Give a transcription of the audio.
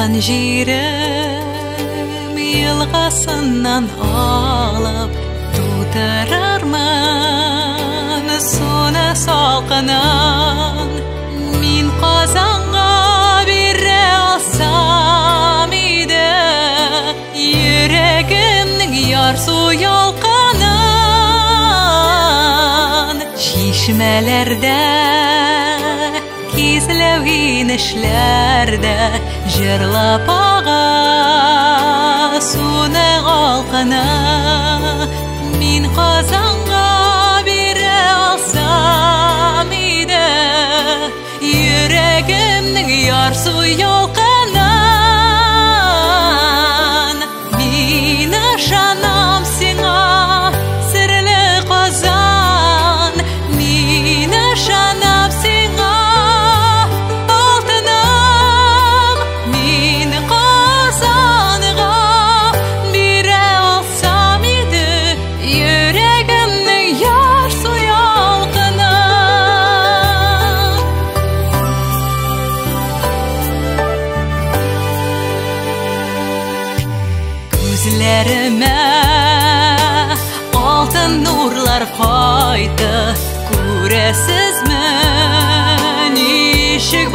Туган җирем елгасыннан алып тутырырмын суны салкынын. Мин Казанга бирә алсам иде йөрәгемнең ярсу ялкынын. Чишмәләрдә, кизләү инешләрдә җырлап ага суның алкыны. Мин Казанга бирә алсам иде йөрәгемнең ярсу ялкынын. Мин ышанам сиңа, серле Казан, мин ышанам сиңа, алтыным. Мин Казанга бирә алсам иде йөрәгемнең ярсу ялкынын. Күзләремә алтын нурлар кайтты, күрәсезме, ничек